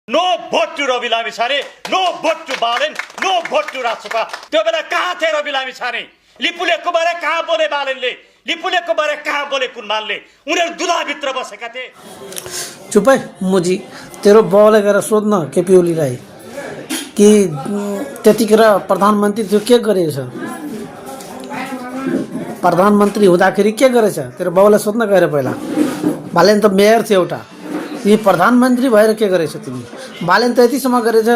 No vote to Rabi Lamichhane, no vote to Balen, no vote to Rajaspa. त्यो बेला कहाँ थिए रवि लामिछाने? लिपुलेखको बारे कहाँ बोले बालेनले? लिपुलेखको बारे कहाँ बोले कुनमानले? उनीहरू दुधाभित्र बसेका थिए। चुप है मुजी, तेरो बाउले गएर सोध्न केपी ओलीलाई कि त्यतिखेर प्रधानमन्त्री थियो के गरेछ, प्रधानमन्त्री हुँदाखेरि के गरेछ? तेरो बाउलाई सोध्न गएर पहिला। बालेन त मेयर थियो एउटा, तिमी प्रधानमन्त्री भएर के गरेछ तिमी? बालेन त यतिसम्म गरेछ,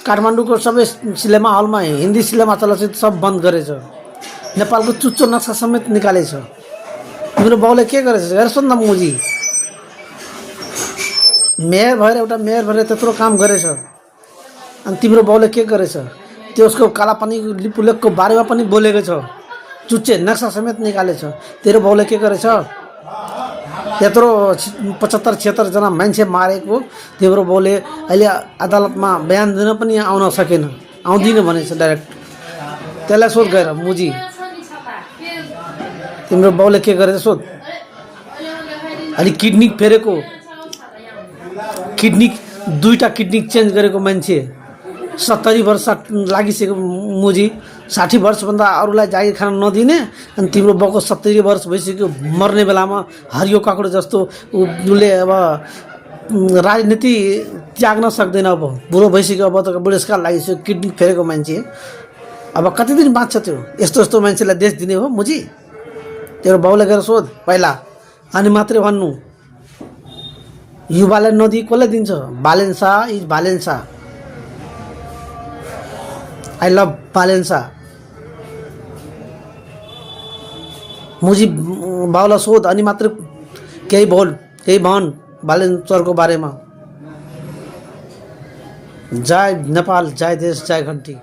काठमाडौँको सबै सिनेमा हलमा हिन्दी सिनेमा चलचित्र सब बन्द गरेछ, नेपालको चुच्चो नक्सा समेत निकालेछ। तिम्रो बाउले के गरेछ हेर सोध्न मुजी। मेयर भएर एउटा मेयर भएर त्यत्रो काम गरेछ, अनि तिम्रो बाउले के गरेछ? त्यसको कालापानी लिपुलेखको बारेमा पनि बोलेको छ, चुच्चे नक्सा समेत निकालेछ। तेरो बाउले के गरेछ? त्यत्रो 75-76 जना मान्छे मारेको तिम्रो बाउले अहिले अदालतमा बयान दिन पनि आउन सकेन, आउँदिन भनेछ डाइरेक्ट। त्यसलाई सोध गएर मुजी, तिम्रो बाउले के गरेछ सोध। अनि किडनी फेरेको, किडनी दुईटा किडनी चेन्ज गरेको मान्छे 70 वर्ष लागिसक्यो मुजी। 60 वर्षभन्दा अरूलाई जागिर खान नदिने, अनि तिम्रो बाउको 70 वर्ष भइसक्यो, मर्ने बेलामा हरियो काकडो जस्तो उसले अब राजनीति त्याग्न सक्दैन। अब बुढो भइसक्यो, अब त बुढेसकाल लागिसक्यो, किडनी फेरेको मान्छे अब कति दिन बाँच्छ? त्यो यस्तो यस्तो मान्छेलाई देश दिने हो मुजी? तेरो बाउले गएर सोध पहिला, अनि मात्रै भन्नु। युवालाई नदी कसले दिन्छ? Balen Shah is Balen Shah. I love Balen Shah. मुजी बाउलाई सोध अनि मात्र केही बोल, केही भन बालेन सरको बारेमा। जय नेपाल, जय देश, जय घन्टी।